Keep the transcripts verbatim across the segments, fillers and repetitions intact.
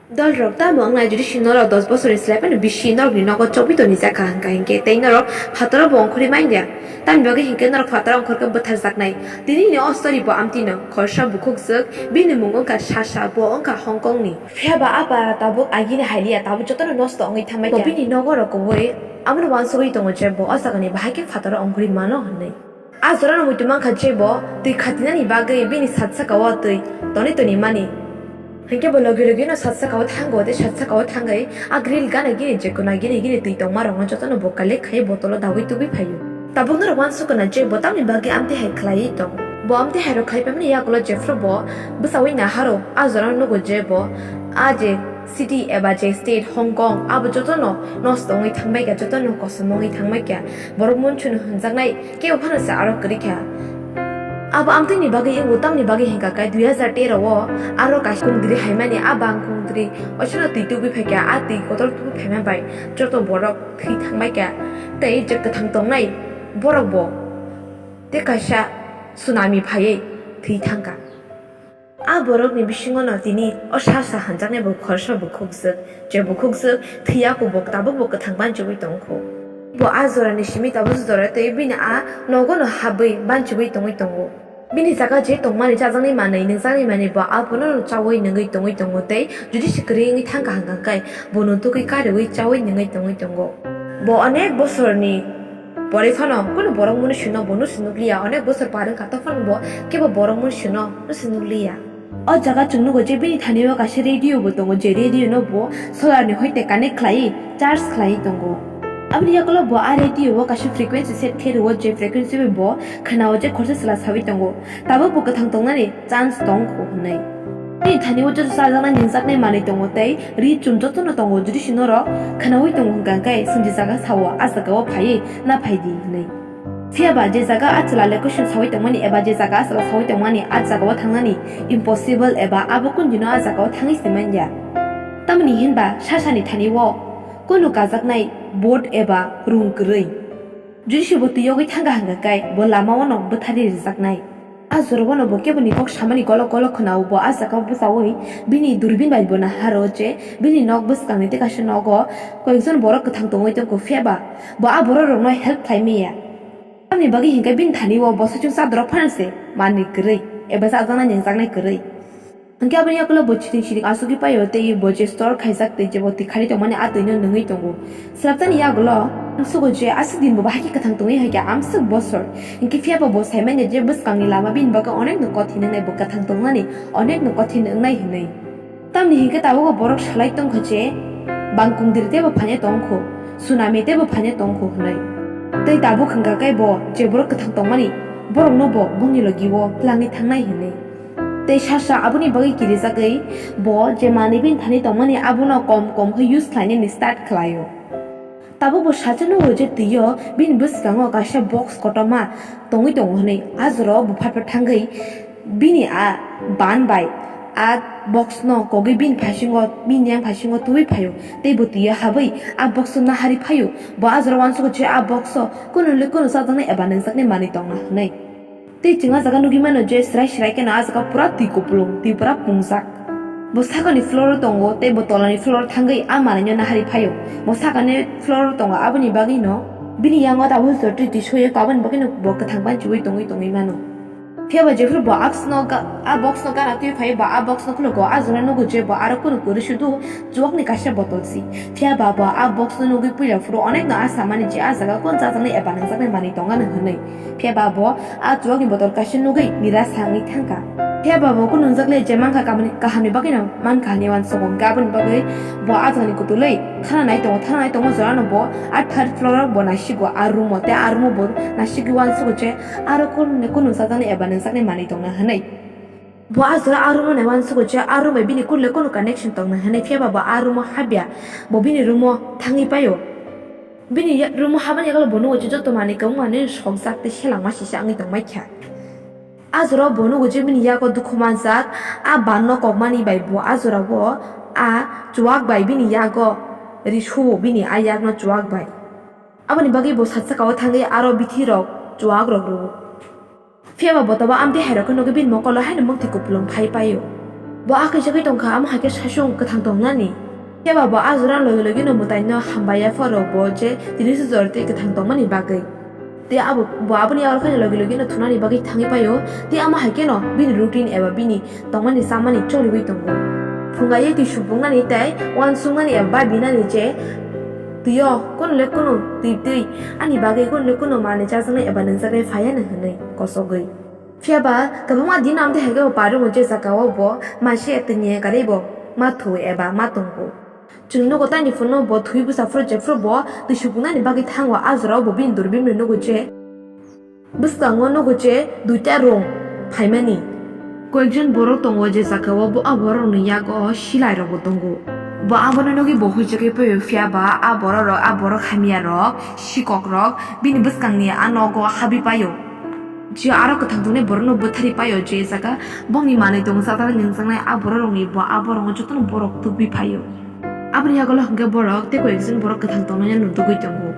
Dolrok tamo wngnai jodi si norok dos bosorni slai phano bisi norokni nogo chobwi tonijak kha hwnkha hinkhe tei norok phataro bo ongkhorwi manya. Tamni bagwi hinkhe norok phataro ongkhorkhe bwtharjaknai. Tinini o story bo amtwino khorsa bukhukjwk, bini mung wngkha Sasha, bo wngkha Hong Kongni. Phiyaba a para tabuk agini hailiya, tabuk jotono nosto wngwi thangbai kha. Bo bini nogo rokowui abono uansugwi tongo je bo o jagani bahai khe phataro ongkhorwi mano hwnwi. A jorano muitu mankha je bo twi khatinani bagwi bini sat sakao twi tonwi tonwi mani. Hinkhe bo logi logino sat sakao thango tei sat sakao thangwi a grill gana gini je kuna gini gini twi tongmarokno jotono bo collect khai botolo daui tubui phaio. Tabuk norok uansukna je bo tamni bagwi amtwi hai khlaiwi tong. Bo amtwi hairok khai phaimani yagulo jephru bo bwchaui naharo a jorano nugo je bo a je city eba je state Hong Kong abo jotono nosto wngwi thangbai kha, jotono kosom wngwi thangbai kha. Borok munchuno hwnjaknai kebo phano se aro kwrwi kha. Abo amtwini bagwi wngo tamni bagwi hinkha khe dui hazar tero o aro kaisa kungdri haimani a bang kungdri osino twi tubui phaikha, a twi kotor tubui phaima bai joto borok thwi thangbai kha tei je kwthang tongnai borok bo tei kaisa tsunami phaiwi thwi thangkha. A borokni bisingono tini o Sasha hanjaknai bo khorsa bukhukjwk, je bukhukjwk thwiya kubuk tabukbo kwthang banchugwi tongkhu. Bo a jorani simi tabuk jora tei bini a nogono habwi banchugwi tongwi tongo. Bini jaga je tongmani chajaknai manwi, nungjaknai manwi bo abono chaui nungwi tongwi tongo tei jodi se kwrwi wngwi thangkha hwnkha khe bo nutugwi kariui chaui nungwi tongwi tongo. Bo onek bosorni pore phano kunu borok munu sino bo nusi nukliya, onek bosor par wngkha tophano bo kebo borok munu sino nusi nukliya. O jaga chwng nugo je bini thani o kaisa radio bo tongo, je radio no bo solar ni hoite connect khlai, charge khlai tongo. Aboni yakulo bo a radio o kaisa frequency set khe rwo, je frequency bai bo khwnao je khorsa chwla saui tongo, tabuk bo kwthang tongnani chance tong kho hwnwi. Bini thani o joto chajaknai nungjaknai manwi tongo tei ri chum jotono tongo, jodi si norok khwnaui tongo hwnkha khe chwng je jaga sao, a jaga o phaiwi na phai di hwnwi. Phiya ba je jaga a chwla location saui tongmani eba je jaga a chwla saui tongmani a jaga o thangnani impossible eba abo kundino a jaga o thangwi se manya. Tamoni hinba Sasha ni thani o kunu kajaknai boat eba rung kwrwi. Jodi se bo twi yogwi thangkha hwnkha khe bo lama o no bwtharwi rwjaknai. A jora o no bo kebo ni kok samani golok golok khwnao, bo a jaga o bwchaui bini durbin bai bo naharo je bini nok bwskang ni tei kaisa nogo koyekjon borok kwthang tongwi tongkho, phiya ba bo a borok rok no help khlai manya. Tamni bagwi hinkhe bini thani o bo saichung chadorok phano se manwi kwrwi eba chajaknai nungjaknai kwrwi. Hinkhe aboni yakulo bo chiring chiring asugwi paio tei bo je store khaijak tei je bo twi khali tongmani a twi no nungwi tongo. Swrapjani yagulo ang sugo je aswk din bo bahai khe kwthang tongwi hai khe amswk bosor. Hinkhe phiya bo bo sai manya je bwskangni lama bini bagwi onek no kothin wngnai, bo kwthang tongnani onek no kothin wngnai hwnwi. Tamni hinkhe tabuk o borok salai tongkha je bangkung diri teibo phaina tongkho, tsunami teibo phaina tongkho hwnwi. Tei tabuk hwnkha khe bo je borok kwthang tongmani borokno bo bongni logi o twlangwi thangnai hwnwi. Tei Sasha aboni bagwi kirijagwi bo je manwi bini thani tongmani abono kom kom khe use khlainani start khlaio. Tabuk bo sacha nugo je twi o bini bwskango kaisa box kotorma tongwi tongo hwnwi. A jora o bo phat phat thangwi bini a ban bai a box no kogwi bini phasingo, bini yang phasingo tubui phaio tei bo twi o habwi a box no nahari phaio. Bo a jora uansukgo je a box o kunu le kunu chajaknai eba nungjaknai manwi tongna hwnwi. Tei chwng a jaga nugwi mano je srai srai kheno a jaga pura twi kupulung, twi pura pungjak. Bo sakani floor o tongo tei bo tolani floor o thangwi a manwino nahari phaio. Bo sakani floor o tongo, aboni bagwino bini yango tabuk jotoi twi soyekha, aboni bagwino bo kwthang banchiui tongwi tongwi mano. Phiya ba jephuru bo aksno ga-, a box no gana twi phaio, ba a box no khulukgo, a jora nugo je bo aro kunu kwrwi sudu chuwakni kaisa botol si. Phiya ba bo a box no nugwi puila phuru onekno a samani je a jaga kunu chajaknai eba nangjaknai manwi tongano hwnwi. Phiya ba bo a chuwakni botol kaisa nugwi nira sangwi thangkha. Phiya ba bo kunu nungjak le je mankha kamani kahamni bagwino mankha hwnwi uansukgo, hwnkhe aboni bagwi bo a jagani kutulwi thana nai tongo, thana nai tongo jorano bo a third floor o bo naisigwi a room o, tei a room o bo naisigwi uansukgo je aro kunu, kunu nungjaknai eba nungjaknai manwi tongna hwnwi. Bo a jora a room o nai uansukgo je a room bai bini kunu le kunu connection tongna hwnwi, phiya ba bo a room o habya, bo bini room o thangwi paio. Bini ya-, room o habani yagulo bo nugo je joto manwi kwbangma nini sokjak tei selangma sisa wngwi tongbaikha. A jora o bo nugo je bini yago dukhu manjak, a ban no kokmani bai bo a jora o a chuwak bai bini yago ri suo bini a yakno chuwak bai. Aboni bagwi bo satsakao thangwi aro bithi rok chuwak rok rwo. Phiya ba bo tobo amtwi hai rok khe nugwi bini mokolo haino mukti kupulung phai paio. Bo a kaisa khe tongkha, amo hai khe saichung kwthang tongnani. Phiya ba bo a jora logi logi no mwtai no hambai ya phoro bo je tini se jora tei kwthang tongmani bagwi. Tei abo, bo aboni aro khe logi logi no thunani bagwi thangwi paio. Tei amo hai khe no bini routine eba bini tongmani chamani choliwi tongo. Phungai twi supungnani tei uansuknani eba babinani je twi o kunu le kunu twi twi ani bagwi kunu le kunu manwi chajaknai eba nungjaknai phaiya no hwnwi kosogwi. Phiya ba kwbangma din amtwi hai khe bo pairungo je jagao bo maise tini ekarwi bo ma thu eba ma tongo. Chwng nugo taini phunukno bo thwi bwsa phuru jephuru bo twi supungnani bagwi thango, a jorao bo bini durbimno nugo je bwskango nugo je duita rung phaimani. Koyekjon borok tongo je jagao bo a borokni yago silairokbo tongo. Bo abono nugwi bo huijagwi paio, phiya ba a bororok, a borok hamyarok, sikokrok bini bwskangni a nogo habwi paio. Jio aro kwthang tongnai borokno bwtharwi paio, je jaga bongni manwi tongo, chajaknai nungjaknai a bororokni bo a borokno jotono borok tubwi phaio. Aboni yagulo hwnkhe borok tei koyekjon borok kwthang tongnaino nukgwi tongo.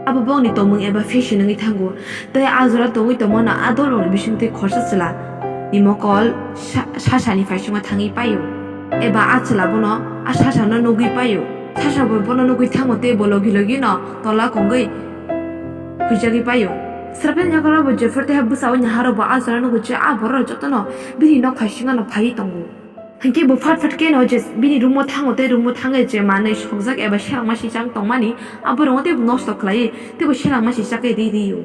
Abo bongni tongmung eba fashion wngwi thango. Tei a jora tongwi tongmano a dolrokni bisingtwi khorsa chwla ni mokol sa-, sasani phaisungo thangwi paio. Eba a chwla bono a sasano nugwi paio. Sasa bo bono nugwi thango tei bo logi logino tola kongwi huijagwi paio. Srapnai yagulo bo jephuru tei bwsao naharo bo a jora nugo je a borok jotono bini nok phaisingo no phaiwi tongo. Hinkhe bo phat phat khe no je bini room o thango tei room o thangwi je manwi sokjak eba selengma sijak tongmani, abo rwngo tei nosto khlaiwi tei bo selengma sijak khe ri rio.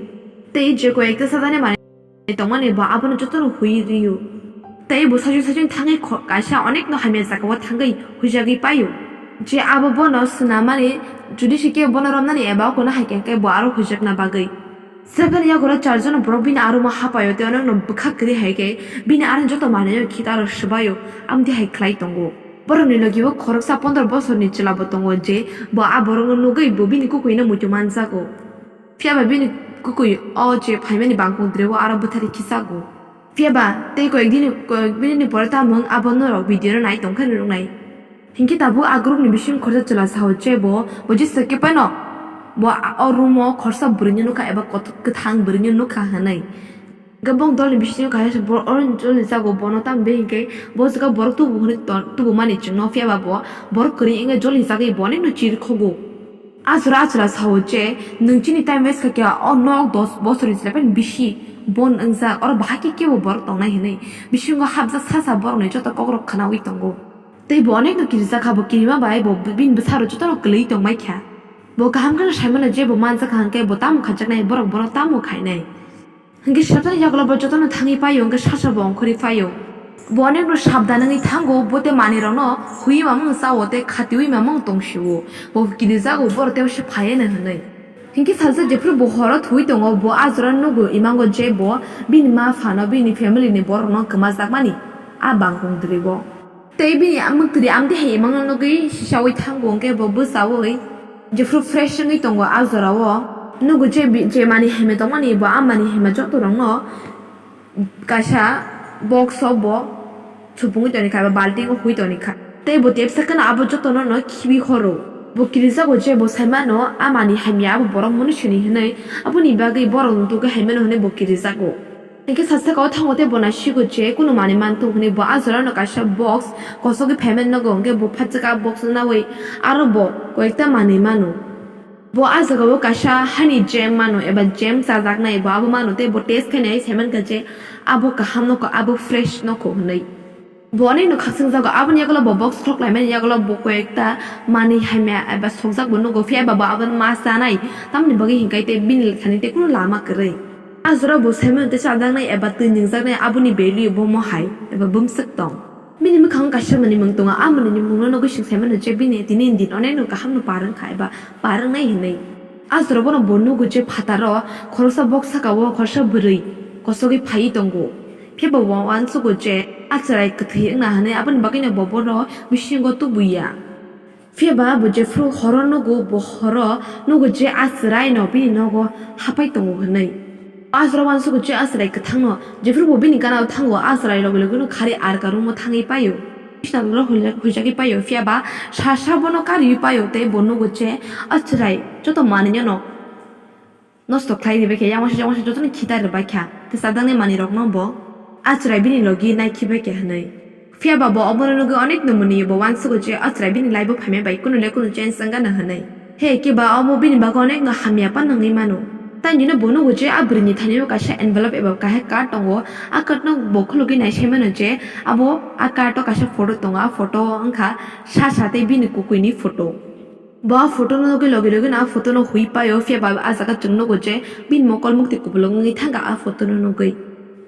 Tei je koi ekta sajani manwi tongmani bo abono jotono hui rio. Tei bo sajung sajung thangwi kho-, kaisa onekno hamya jagao thangwi huijagwi paio. Je abo bono swnamani jodi se khe bono romnani eba okono hai khe bo aro huijakna bagwi. Srepani yagulo charjon borok bini aro ma hapaio tei onokno bwkha kwrwi hai khe bini aroni joto manwino khitaro swbaio, amtwi hai khlai tongo. Borokni logibo khoroksa pondro bosorni chwlabo tongo je bo a borokno nugwi bo bini kukuino muitu manjago. Phiya ba bini kukui o je phaimani bangkong dreo aro bwtharwi khichago. Phiya ba tei koyek dini, koyek minitni pore tamo wng abo norok video-no nai tongkhe nuknai. Hinkhe tabuk a groupni bising khorsa chwla sao je bo, bo jesa khe phano bo a-, o room-o khorsa bwrwino nukha eba kothok kwthang bwrwino nukha hwnwi. Hinkhe bong dolni bisingo kaisa se bo-, oro joli jago bono tamo de hinkhe bo jaga borok tubu hwnwi ton-, tubumani chwngno phiya ba bo borok kwrwi wngwi joli jagwi bo onekno chirikhogo. A jora a chwla sao je, nwng chini time waste kha khe o nok dos bosorni chwla phano bisi bon wngjak, oro bahai khe kebo borok tongnai hwnwi bisingo hapjak sasa borokni joto kokrok khwnaui tongo. Tei bo onekno kirijak kha, bo kirima bai bo bini bwsarok jotono kwlwi tongbai kha. Bo kaham kheno sai mano je bo manjak kha hwnkhe bo tamo khaijaknai, borok bono tamo khainai. Hinkhe Satan yagulo bo jotono thangwi paio, hinkhe sasa bo ongkhorwi paio. Bo onekno sabdan wngwi thango, bo tei manwirokno huiwi mamung chao tei khatiui mamung tongsio. Bo kirijago, borok tei se phaiano hwnwi. Hinkhe sajak jephuru bo horo thuwi tongo, bo a jora nugo imango je bo bini ma phano, bini family ni borokno kwmajakmani a bangkong dirigo. Tei bini mwktwiri amtwi hai imangno nugwi sisaui thango, hwnkhe bo bwchaui jephuru fresh wngwi tongo a jorao. Nugo je bi-, je manwi hamya tongmani bo a manwi hamya jotorokno kaisa box o bo supungwi tonikha eba balting o hui tonikha. Tei bo tepsa kheno abo jotono no khibi horo. Bo kirijago je bo saimano a manwi hamya abo borok mwnwi sini hwnwi, aboni bagwi borok nutugwi haimano hwnwi bo kirijago. Hinkhe sasakao thango tei bo naisigo je kunu manwi mantong hwnwi bo a jorano kaisa box kosogwi phaimani nogo, hinkhe bo phatsaka box-no naui aro bo koyekta manwi mano. Bo a jagao kaisa hani jam mano eba jam chajaknai bo abo mano tei bo taste khainai saimankha je abo kaham nokho, abo fresh nokho hwnwi. Bo onekno khakchangjago, aboni yagulo bo box khuluk laimani yagulo bo koyekta manwi hamya eba sokjak bo nugo, phiya ba bo abono ma chanai, tamoni bagwi hinkhe tei bini thani tei kunu lama kwrwi. A jorao bo saimano tei chajaknai eba twi nungjaknai aboni value bo mohai eba bumswk tong. Bini mwkhango kaisa manwi mung tongo, a manwini mungno nugwi chwng saimano je bini tini din onekno kahamno par wngkha eba par wngnai hwnwi. A jorao bono bo nugo je phataro khoroksa box sakao khoroksa bwrwi kosogwi phaiwi tongo. Phiya bo uansugo je a chwrai kwthwi wngna hwnwi, aboni bagwino bo bono bisingo tubuya. Phiya ba bo jephuru horo nugo, bo horo nugo je a chwraino bini nogo hapai tongo hwnwi. A chwrai uansugo je a chwrai kwthangno, jephuru bo bini ganao thango, a chwrai logi logino khari arka room-o thangwi paio. Bisna dolo huijak-, huijagwi paio, phiya ba sa sa bono kariui paio tei bo nugo je a chwrai joto manwino nosto khlai ribaikha, yang uansuk yang uansuk jotono khita rwbaikha tei chajaknai manwirokno bo a chwrai bini logi naikhibaikha hwnwi. Phiya ba bo obono nugwi onek no mwnwi bo uansugo je o chwrai bini life o phaima bai kunu le kunu change wngya no hwnwi. He khe ba omo bini bagwi onek no hamya pan wngwi mano. Tei nini bo nugo je a bwrwini thani o kaisa envelope eba kaisa card tongo. A card no bo khulugwi nai sai mano je abo a card o kaisa photo tongo, a photo o wngkha Sasha tei bini kukuini photo. Bo a photo no nugwi logi logi no a photo no hui paio, phiya ba a jaga chwng nugo je bini mokol mukti kubulung wngwi thangkha a photo no nugwi.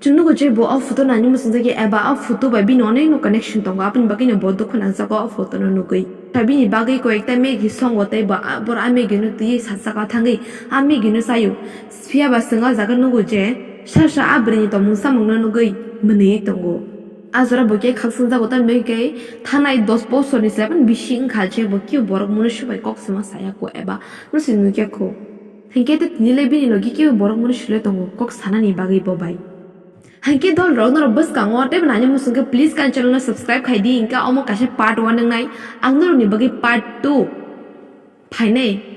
Chwng nugo je bo a photo naini muchungjagwi eba a photo bai bini onek no connection tongo, aboni bagwi no bo dukhu nangjago a photo no nugwi. Kha bini bagwi koyekta Maggie songo tei bo a, boro a Maggie no twiwi satsaka thangwi a Maggie no chaio. Phiya ba chwng a jaga nugo je Sasha a bwrwini tongmung samung no nugwi mwnwi tongo. A jora bo khe khakchangjago, tamni bagwi khe thanai dos bosorni slai phano bisi wngkha je bo kebo borok munusu bai kok swma saya kho eba munusu nukya kho. Hinkhe tei tini le bini logi kebo borok munusu le tongo kok sanani bagwi bo bai. Hinkhe dol rok norok bwskango tei bo nani muchung khe please kan channel no subscribe khai di, hinkhe omo kaisa part one wngnai, ang norokni bagwi part two phainai.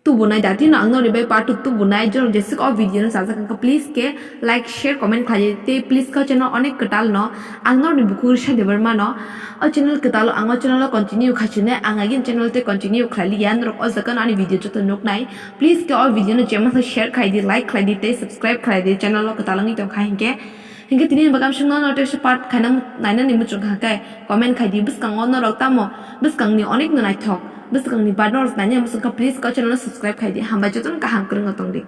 Tubunai dati no ang norokni bai part two tubunai, jorok jesuk o video no chajak wngkha, please khe like, share, comment khlai di tei please khe o channel onek kwtal no ang norokni bukhuk Risha Debbarma no o channel kwtal o ang o channel o continue khai sinai, ang agin channel tei continue khlai liya, norok o jaga no ani video joto nuknai, please khe o video no jemasa share khlai di, like khlai di tei subscribe khlai di, channel o kwtal wngwi tongkha hinkhe. Hinkhe tini ni bagam singno no teisa part khaina nainani muchung kha khe comment khai di, bwskango norok tamo bwskangni onek no naithok bwskangni part norok nainani muchung kha, please khe o channel no subscribe khai di, hambai jotono kaham kwrwngno tong di.